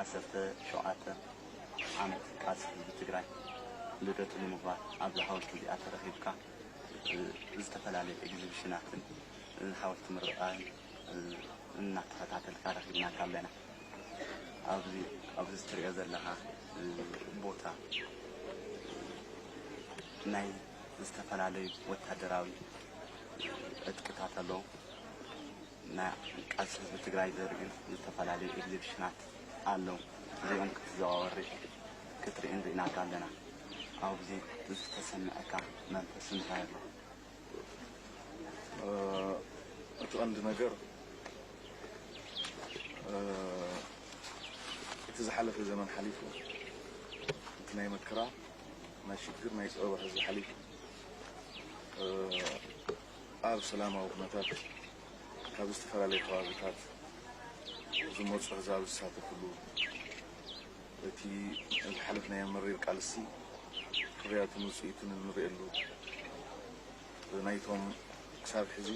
ዓሰርተ ሸውዓተ ዓመት ቃልሲ ህዝቢ ትግራይ ልደቱ ንምኽባር ኣብዚ ሓወልቲ እዚኣ ተረኺብካ፣ እ፣ ዝተፈላለዩ ኤግዚቢሽናትን፣ እ፣ ሓወልቲ ምርቓን፣ እ፣ እናተኸታተልካ ረኺብናካ ኣለና። ኣብዚ፣ ኣብዚ እትሪኦ ዘለኻ፣ እ፣ ቦታ ናይ ዝተፈላለዩ ወታደራዊ ዕጥቅታት ኣለዉ። ናይ ቃልሲ ህዝቢ ትግራይ ዘርእዩ ዝተፈላለዩ ኤግዚቢሽናት ኣለዉ። እዚኦም ክትዘዋወሪ ክትርእን ርኢናካ ኣለና። ኣብዚ ዝተሰምዐካ መንፈስ እንታይ ኣሎ? እ፣ እቲ ቀንዲ ነገር፣ እ፣ እቲ ዝሓለፈ ዘመን ሓሊፉ፣ እቲ ናይ መከራ፣ ናይ ሽግር፣ ናይ ጸበባ ህዝቢ ሓሊፉ፣ እ፣ ኣብ ሰላማዊ ኩነታት ካብ ዝተፈላለዩ ከባቢታት ዝመጹ ኣህዛብ ዝሳተፍሉ፣ እቲ ዝሓለፍናዮ መሪር ቃልሲ ፍርያቱን ውጽኢቱን እንርእየሉ፣ ናይቶም ክሳብ ሕዚ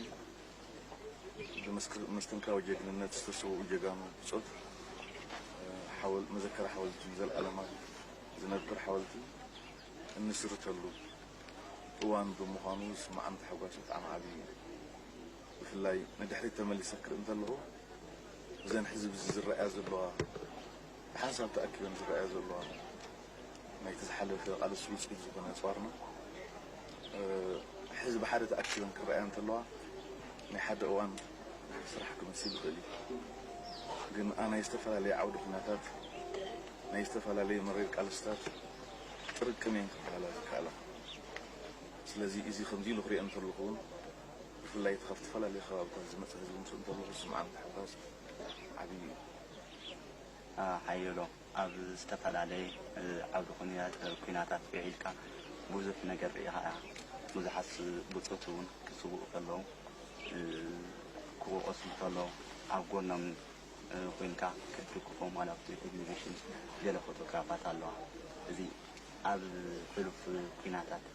ብመስክ-፣ መስተንክራዊ ጀግንነት ዝተሰውኡ ጀጋኑ ብጾት፣ ሓወል-፣ መዘከሪ ሓወልቲ፣ ንዘለኣለማዊ ዝነብር ሓወልቲ እንስርተሉ እዋን ብምዃኑ ዝስምዓኒ ታሕጓስ ብጣዕሚ ዓብዪ እዩ። ብፍላይ ንድሕሪት ተመሊሰ ክርኢ እንተለኹ፣ እዘን ሕዚ ብዚ ዝረኣያ ዘለዋ፣ ብሓንሳብ ተኣኪበን ዝረኣያ ዘለዋ፣ ናይቲ ዝሓለፈ ቃልሲ ውፅኢት ዝኾነ ኣፅዋርና፣ እ፣ ሕዚ ብሓደ ተኣኪበን ክረኣያ እንተለዋ፣ ናይ ሓደ እዋን ስራሕ ክመስል ይኽእል እዩ። ግን ኣብ ናይ ዝተፈላለየ ዓውዲ ኩነታት፣ ናይ ዝተፈላለየ መሪር ቃልስታት ጥርቅም እየን ክበሃላ ዝከኣላ። ስለዚ እዚ ከምዚ ኢሉ ክሪኦ እንተለኹ እውን፣ ብፍላይ እቲ ካብ ዝተፈላለየ ከባብታት ዝመፀ ህዝቢ ምስ እንተለኹ ዝስምዓኒ ታሕጓስ ዓብዪ እዩ። አ፣ ሓየሎ፣ ኣብ ዝተፈላለየ፣ እ፣ ዓውዲ ኩንያ-፣ እ፣ ኩናታት ውዒልካ ብዙሕ ነገር ርኢኻ ኢኻ። ብዙሓት ስ-፣ ብጾት እውን ክስውኡ ከለዉ፣ እ፣ ክወቐሱ ከለዉ ኣብ ጎኖም፣ እ፣ ኮይንካ ክትድግፎም፣ ዋላ ኣብቲ ኤግዚቢሽን ገለ ፎቶግራፋት ኣለዋ። እዚ ኣብ ሕሉፍ ኩናታት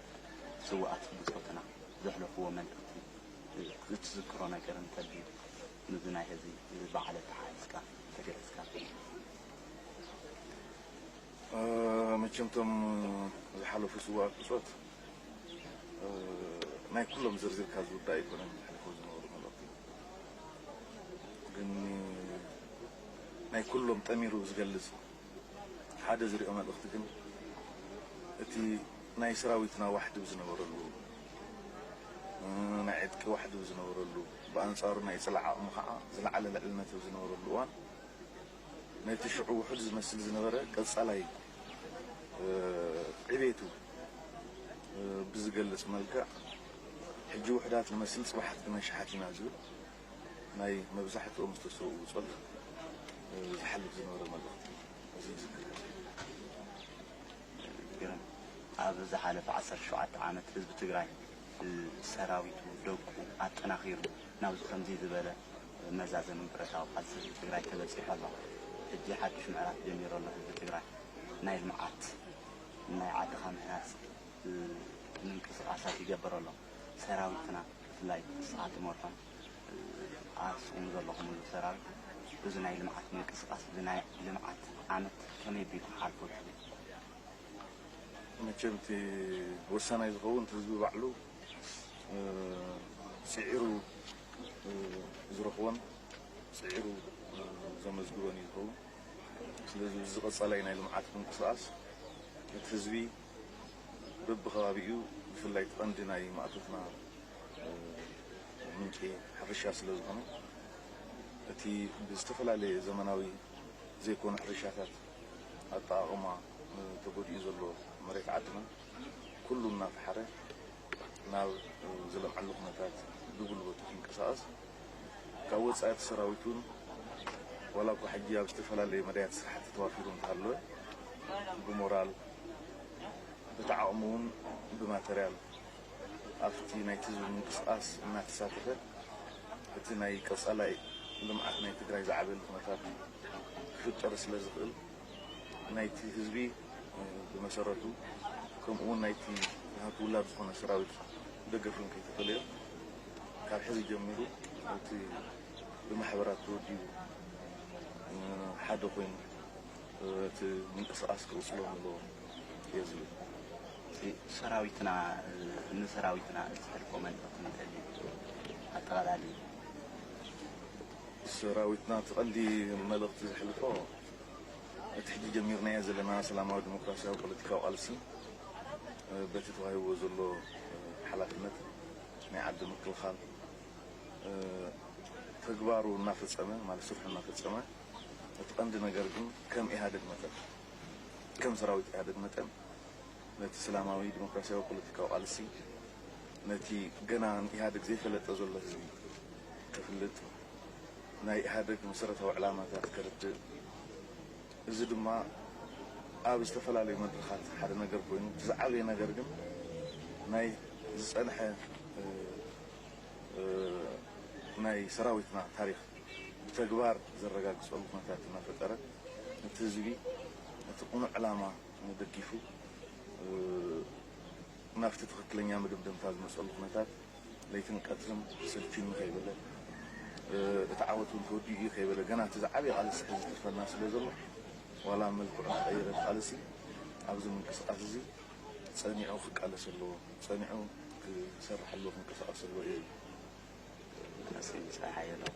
ስውኣት ብጾትና ዘሕለፍዎ መልእኽቲ፣ እ፣ እትዝክሮ ነገር እንተልዩ፣ ምስዚ ናይ ሕዚ በዓል ኣተሓሒዝካ ተገሊጽካ። እ፣ መቸም እቶም ዝሓለፉ ስውኣት ብጾት፣ እ፣ ናይ ኩሎም ዝርዝርካ ዝውዳእ ኣይኮነን፣ ዝሓለፉ ዝነበሩ መልእኽቲ። ግን ናይ ኩሎም ጠሚሩ ዝገልጽ ሓደ ዝሪኦ መልእኽቲ ግን፣ እቲ ናይ ሰራዊትና ዋሕዲ ብዝነበረሉ፣ እ፣ ናይ ዕጥቂ ዋሕዲ ብዝነበረሉ፣ ብኣንጻሩ ናይ ጽላእ ዓቕሚ ከዓ ዝለዓለ ልዕልነት ብዝነበረሉ እዋን፣ ነቲ ሽዑ ውሑድ ዝመስል ዝነበረ ቀጻላይ፣ እ፣ ዕቤቱ፣ እ፣ ብዝገልጽ መልክዕ፣ ሕጂ ውሑዳት ንመስል፣ ጽባሕ ግና ኣሽሓት ኢና ዝብል ናይ መብዛሕትኦም ዝተሰውኡ ብጾት፣ እ፣ ዝሓልፍ ዝነበረ መልእኽቲ እዩ። እዚ ይዝክር። ግን ኣብ ዝሓለፈ ዓሰርተ ሸውዓተ ዓመት ህዝቢ ትግራይ፣ እ፣ ሰራዊቱ፣ ደቁ ኣጠናኺሩ ናብዚ ከምዚ ዝበለ መዛዘሚ ብረታዊ ቃልሲ ህዝቢ ትግራይ ተበጺሑ ኣሎ። ሕጂ ሓድሽ ምዕራፍ ጀሚሩ ኣሎ ህዝቢ ትግራይ። ናይ ልምዓት፣ ናይ ዓድኻ ምህናጽ፣ እ፣ ምንቅስቓሳት ይገብር ኣሎ። ሰራዊትና ብፍላይ ንስኻ ትመርሖን፣ እ፣ ኣስኡን ዘለኹምሉ ሰራዊት፣ እዚ ናይ ልምዓት ምንቅስቓስ፣ እዚ ናይ ልምዓት ዓመት ከመይ ኣቢሉ ክሓልፎ ትብል? መቸም እቲ ወሳናይ ዝኸውን እቲ ህዝቢ ባዕሉ፣ እ፣ ስዒሩ፣ እ፣ ዝረኽቦን ስዒሩ፣ እ፣ ዘመዝግቦን እዩ ዝኸውን። ስለዚ እዚ ቀጻላይ ናይ ልምዓት ምንቅስቓስ እቲ ህዝቢ በብኸባቢኡ፣ ብፍላይ እቲ ቀንዲ ናይ ማእቶትና፣ እ፣ ምንጪ ሕርሻ ስለ ዝኾነ፣ እቲ ብዝተፈላለየ ዘመናዊ ዘይኮኑ ሕርሻታት ኣጠቓቕማ፣ እ፣ ተጎዲኡ ዘሎ መሬት ዓድና ኩሉ እናፈሓረ ናብ፣ እ፣ ዝለምዓሉ ኩነታት ብጉልበቱ ክንቀሳቐስ፣ ካብ ወጻኢ እቲ ሰራዊት እውን ዋላ እኳ ሕጂ ኣብ ዝተፈላለየ መዳያት ስራሕቲ ተዋፊሩ እንተሃለወ፣ ብሞራል፣ በቲ ዓቕሙ እውን ብማተርያል ኣብቲ ናይቲ ህዝቢ ምንቅስቓስ እናተሳተፈ፣ እቲ ናይ ቀጻላይ ልምዓት ናይ ትግራይ ዝዓበየሉ ኩነታት ክፍጠር ስለ ዝኽእል፣ ናይቲ ህዝቢ፣ እ፣ ብመሰረቱ፣ ከምኡ እውን ናይቲ ናቱ ውላድ ዝኾነ ሰራዊት ደገፍን ከይተፈለዮ፣ ካብ ሕዚ ጀሚሩ እቲ ብማሕበራት ተወዲቡ፣ እ፣ ሓደ ኮይኑ እቲ ምንቅስቃስ ክቕጽሎ ኣለዎ እየ ዝብል። ሰራዊትና ንሰራዊትና እተሕልፎ መልእኽቲ እንተልዩ ኣጠቓላሊ ሰራዊትና እቲ ቀንዲ መልእኽቲ ዘሕልፎ እቲ ሕጂ ጀሚርናዮ ዘለና ሰላማዊ ዲሞክራሲያዊ ፖለቲካዊ ቃልሲ በቲ ተዋሂብዎ ዘሎ ሓላፍነት ናይ ዓዲ ምክልኻል ተግባሩ እናፈጸመ ማለት ስርሑ እናፈጸመ እቲ ቀንዲ ነገር ግን ከም ኢህኣደግ መጠን ከም ሰራዊት ኢህኣደግ መጠን ነቲ ሰላማዊ ዲሞክራሲያዊ ፖለቲካዊ ቃልሲ ነቲ ገና ንኢህኣደግ ዘይፈለጠ ዘሎ ህዝቢ ከፍልጥ ናይ ኢህኣደግ መሰረታዊ ዕላማታት ከርድእ እዚ ድማ ኣብ ዝተፈላለዩ መድረኻት ሓደ ነገር ኮይኑ እቲ ዝዓበየ ነገር ግን ናይ ዝፀንሐ ናይ ሰራዊትና ታሪክ ብተግባር ዘረጋግፀሉ ኩነታት እናፈጠረ እቲ ህዝቢ እቲ ቅኑዕ ዕላማ ደጊፉ ናብቲ ትኽክለኛ መደምደምታ ዝመፀሉ ኩነታት ለይትን ቀትርን ስልችኒ ከይበለ እቲ ዓወት እውን ተወዲኡ እዩ ከይበለ ገና እቲ ዝዓበየ ቃልሲ ዝተርፈና ስለ ዘሎ ዋላ መልክዑ ተቐይረ ቃልሲ ኣብዚ ምንቅስቃስ እዚ ፀኒዑ ክቃለስ ኣለዎ፣ ፀኒዑ ክሰርሕ ኣለዎ፣ ክንቀሳቀስ ኣለዎ እየ። ኣስም ፀሓይ ኣለኹ